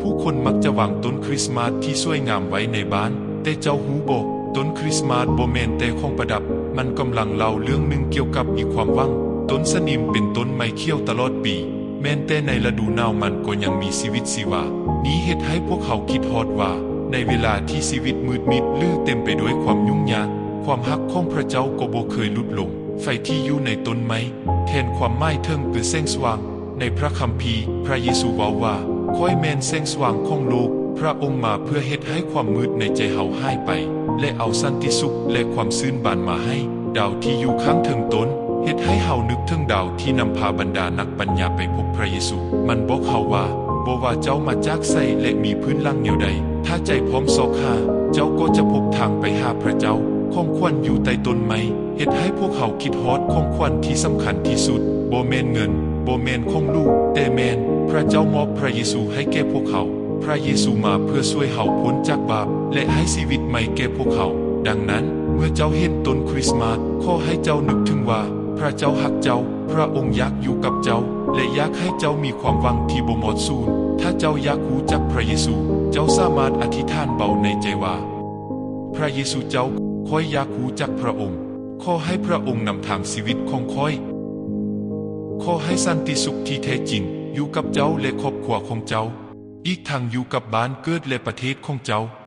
ຜູ້ຄົນມັກຈະວາງຕົ້ນຄຣິສມາດທີ່ສວຍງາມໄວ້ໃນບ້ານ, ແຕ່ເຈົ້າຮູ້ບໍ່? ຕົ້ນຄຣິສມາດບໍ່ແມ່ນແຕ່ຂອງປະດັບ, ມັນກຳລັງເລົ່າເລື່ອງໜຶ່ງກ່ຽວກັບອີກຄວາມຫວັງ. ຕົ້ນສະໜິມເປັນຕົ້ນໄມ້ຂຽວຕະຫຼອດປີ, ແມ່ນແຕ່ໃນລະດູໜາວມັນກໍຍັງມີຊີວິດຊີວາ. ນີ້ເຮັດໃຫ້ພວກເຮົາຄິດຮອດວ່າ ໃນເວລາທີ່ຊີວິດມືດມິດ ຫຼື ເຕັມໄປດ້ວຍຄວາມຫຍຸ້ງຍາກ, ຄວາມຮັກຂອງພຣະເຈົ້າກໍບໍ່ເຄີຍຫຼຸດລົງ. ໄຟທີ່ຢູ່ໃນຕົ້ນໄມ້ ແທນຄວາມໝາຍເຖິງຄືແສງສະຫວ່າງ. ໃນພຣະຄຳພີ, ພຣະເຢຊູເວົ້າວ່າ, ຂ້ອຍແມ່ນແສງສະຫວ່າງຂອງໂລກ. ພຣະອົງມາເພື່ອເຮັດໃຫ້ຄວາມມືດໃນໃຈເຮົາຫາຍໄປ ແລະ ເອົາສັນຕິສຸກ ແລະ ຄວາມຊື່ນບານມາໃຫ້. ດາວທີ່ຢູ່ຂ້າງເທິງຕົ້ນ ເຮັດໃຫ້ເຮົານຶກເຖິງດາວທີ່ນຳພາບັນດານັກປັນຍາໄປພົບພຣະເຢຊູ. ມັນບອກເຮົາວ່າ, ບໍ່ວ່າເຈົ້າມາຈາກໃສ ແລະ ມີພື້ນຫຼັງແນວໃດ, ຖ້າໃຈພ້ອມຊອກຫາ, ເຈົ້າກໍຈະພົບທາງໄປຫາພຣະເຈົ້າ. ຂອງຂວັນຢູ່ໃຕ້ຕົ້ນໄມ້ ເຮັດໃຫ້ພວກເຮົາຄິດຮອດຂອງຂວັນທີ່ສຳຄັນທີ່ສຸດ. ບໍ່ແມ່ນເງິນ, ບໍ່ແມ່ນຂອງຫຼູ, ແຕ່ແມ່ນພຣະເຈົ້າມອບພຣະເຢຊູໃຫ້ແກ່ພວກເຮົາ. ພຣະເຢຊູມາເພື່ອຊ່ວຍເຮົາພົ້ນຈາກບາບ ແລະ ໃຫ້ຊີວິດໃໝ່ແກ່ພວກເຮົາ. ດັ່ງນັ້ນ, ເມື່ອເຈົ້າເຫັນຕົ້ນຄຣິສມາດ, ຂໍໃຫ້ເຈົ້ານຶກເຖິງວ່າ ພຣະເຈົ້າຮັກເຈົ້າ, ພຣະອົງຢາກຢູ່ກັບເຈົ້າ ແລະ ຢາກໃຫ້ເຈົ້າມີຄວາມຫວັງທີ່ບໍ່ໝົດສູນ. ຖ້າເຈົ້າຢາກຮູ້ຈັກພຣະເຢຊູ, ເຈົ້າສາມາດອະທິຖານເບົາໃນໃຈວ່າ, ພຣະເຢຊູເຈົ້າ, ຂ້ອຍຢາກຮູ້ຈັກພຣະອົງ. ຂໍໃຫ້ພຣະອົງນຳທາງຊີວິດຂອງຂ້ອຍ. ຂໍໃຫ້ສັນຕິສຸກທີ່ແທ້ຈິງຢູ່ກັບເຈົ້າ ແລະ ຄອບຄົວຂອງເຈົ້າ, ອີກທັງຢູ່ກັບບ້ານເກີດ ແລະ ປະເທດຂອງເຈົ້າ.